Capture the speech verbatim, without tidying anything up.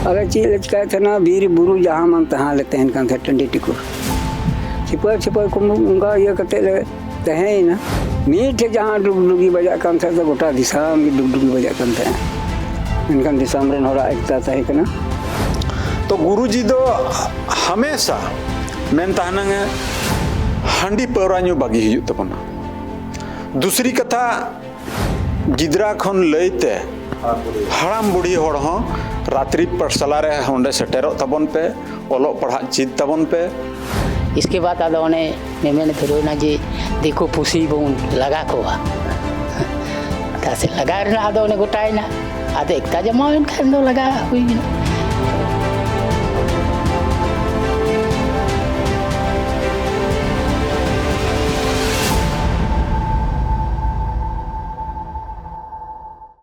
ᱟᱞᱮ ᱪᱮᱫ ᱞᱮ ᱪᱤᱠᱟᱹᱭᱮᱫ ᱛᱟᱦᱮᱱᱟ, ᱵᱤᱨ ᱵᱩᱨᱩ ᱡᱟᱦᱟᱸ ᱢᱟᱱ ᱛᱟᱦᱟᱸ ᱞᱮ ᱛᱟᱦᱮᱱ ᱠᱟᱱ ᱛᱟᱦᱮᱸᱫ, ᱴᱟᱺᱰᱤ ᱴᱤᱠᱩᱨ ᱪᱷᱤᱯᱟᱹ ᱪᱷᱤᱯᱟᱹ ᱠᱚ ᱚᱱᱠᱟ ᱤᱭᱟᱹ ᱠᱟᱛᱮᱫ ᱞᱮ ᱛᱟᱦᱮᱸᱭᱮᱱᱟ᱾ ᱢᱤᱫᱴᱷᱮᱡ ᱡᱟᱦᱟᱸ ᱰᱩᱜᱽᱰᱩᱜᱤ ᱵᱟᱡᱟᱜ ᱠᱟᱱ ᱛᱟᱦᱮᱸᱫ ᱫᱚ ᱜᱚᱴᱟ ᱫᱤᱥᱚᱢ ᱜᱮ ᱰᱩᱜᱽᱰᱩᱜᱤ ᱵᱟᱡᱟᱜ ᱠᱟᱱ ᱛᱟᱦᱮᱸᱫ᱾ ᱢᱮᱱᱠᱷᱟᱱ ᱫᱤᱥᱚᱢ ᱨᱮᱱ ᱦᱚᱲᱟᱜ ᱮᱠᱛᱟ ᱛᱟᱦᱮᱸ ᱠᱟᱱᱟ᱾ ᱛᱚ ᱜᱩᱨᱩ ᱡᱤ ᱫᱚ ᱦᱟᱢᱮᱥᱟ ᱢᱮᱱ ᱛᱟᱦᱮᱱᱟᱝ ᱦᱟᱺᱰᱤ ᱯᱟᱹᱣᱨᱟ ᱧᱩ ᱵᱟᱹᱜᱤ ᱦᱩᱭᱩᱜ ᱛᱟᱵᱚᱱᱟ᱾ ᱫᱩᱥᱨᱤ ᱠᱟᱛᱷᱟ, ᱜᱤᱫᱽᱨᱟᱹ ᱠᱷᱚᱱ ᱞᱟᱹᱭᱛᱮ ᱦᱟᱲᱟᱢ ᱵᱩᱲᱦᱤ ᱦᱚᱲ ᱦᱚᱸ ᱨᱟᱛᱨᱤ ᱯᱟᱴᱷᱥᱟᱞᱟ ᱨᱮ ᱚᱸᱰᱮ ᱥᱮᱴᱮᱨᱚᱜ ᱛᱟᱵᱚᱱ ᱯᱮ, ᱚᱞᱚᱜ ᱯᱟᱲᱦᱟᱜ ᱪᱮᱫ ᱛᱟᱵᱚᱱ ᱯᱮ᱾ ᱤᱥᱠᱮ ᱵᱟᱫ ᱟᱫᱚ ᱚᱱᱮ ᱢᱮᱢᱮᱱ ᱫᱷᱩᱨᱟᱹᱣᱱᱟ ᱡᱮ ᱫᱤᱠᱩ ᱯᱩᱥᱤ ᱵᱚᱱ ᱞᱟᱜᱟ ᱠᱚᱣᱟ᱾ ᱛᱟᱥᱮ ᱞᱟᱜᱟ ᱨᱮᱱᱟᱜ ᱟᱫᱚ ᱚᱱᱮ ᱜᱚᱴᱟᱭᱮᱱᱟ᱾ ᱟᱫᱚ ᱮᱠᱛᱟ ᱡᱟᱢᱟᱣᱮᱱ ᱠᱷᱟᱱ ᱫᱚ ᱞᱟᱜᱟ ᱦᱩᱭᱮᱱᱟ᱾